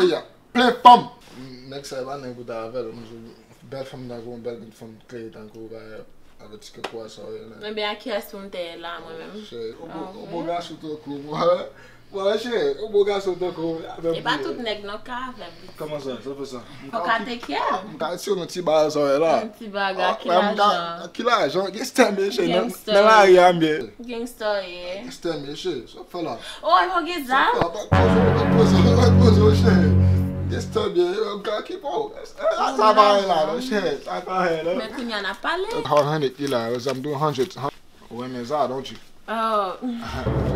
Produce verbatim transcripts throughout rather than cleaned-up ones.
peyi a. Plen fanm. Nèg sa e pa nèg ou ta avè l. Bèl fanm tankou w, bèl fanm klere tankou w, ba, avèti ke kwa sa w ye la. Ebyen, a kiyès pou m te ye la, mwen menm? Cheri, yon bon, yon bon gason tankou w, mwen, mwen, cheri, yon bon gason tankou w, avè m. E pa tout nèg non ka avè m. Kòman sa? Sa fè sa? Fòk a te kè. M ka tire yon ti bagay sa w ye la. Yon ti bagay, ki lajan? Ki lajan? Gangsta mesye, nan lari a m ye. Gangsta ye. Gangsta mesye, sa w fè la? Oh, e pa gen zam? Sa w fè la? Pa poze w, pa poze w, pa poze w, cheri. Gangsta mesye, m ka okipe w. Sa pa anyen la non, cheri, sa pa anyen non. Men kounye a n ap pale. One hundred ki la, zam two hundred. Ou renmen sa, don't you? Oh.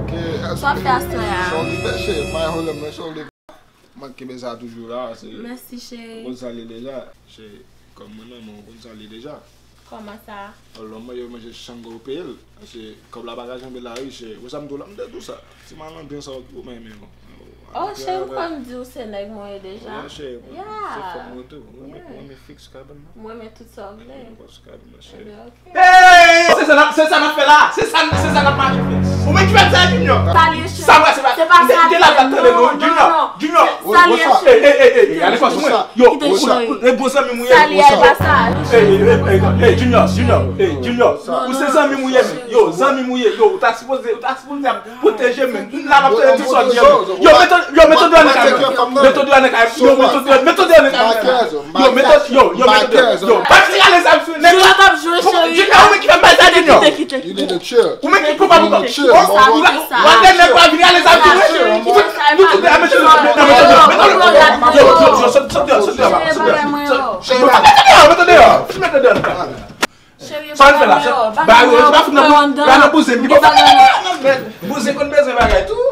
Ok. Sa w ap fè aswè a? Sa w vle fè, cheri? May holem nan, sa w vle? Mwen kenbe sa toujou la, se. Mèsi, cheri. Ou konn sa l ye deja. Se kòm mwen nan men w, ou konn sa l ye deja. Kòman sa? Alò, mwen yo manje chango peye l. Paske kòb la pa ka janbe lari, cheri. Ou sa m di w la, m te di w sa. Ti malandren sa w ki ou menm menm. Oh, cheri, m konn di w se nèg mwen ye deja. Wi, cheri, mwen se fanm mwen tou. Mwen, mwen, mwen fiks kabann nan. Mwen, men tout sa w vle. Mwen fiks kabann nan, cheri. Ebyen, ok. Hey! Se sa n ap, se sa n ap fè la. Se sa, se sa n ap mache fè. Ou menm ki fè sa, Junior? Sa l ye, cheri. Sa mwen se pa. Se M te la pa tande nou. Junior, Junior. Sa li ye, cheri. Ey, ey, ey, ey, gade fòs mwen. Yo, ou sa, ou e bon zanmi m ou ye. Sa li ye, pa sa. Ey, ey, ey, ey, ey, Junior, Junior, ey, Junior. Ou se zanmi m ou ye, men. Yo, zanmi m ou ye. Yo, ou ta sipoze, ou ta sipoze ap pwoteje, men. M la m ap tande tout sa w di an, men. Yo, mete, yo, mete dwèt nan kay mwen. Mete dwèt nan kay mwen. Yo, mete dwèt, mete dwèt nan kay mwen. Yo, mete, yo, yo, mete dwèt. Yo, pa vin rale zam sou nèg la. Junior, t ap jwe, cheri. Junior, ou menm ki fè m bay sa, Junior. Kite, kite, kite. Ou menm ki pou pa pou. Ou pa, ou pa, ou pa de nèg pa vin rale zam sou mwen. Ou tout, nou tout a mete nou nan mete dèyò. Mete dèyò. Yo, yo, yo, sot, sot dèyò, sot dèyò, sot dèyò. Mete dèyò, mete dèyò. Mete dèyò. Sa n fè la? Ba yo, se pa fout nan bou-, ba nan bouzen. Li pa bouzen konn bezwen bagay tou.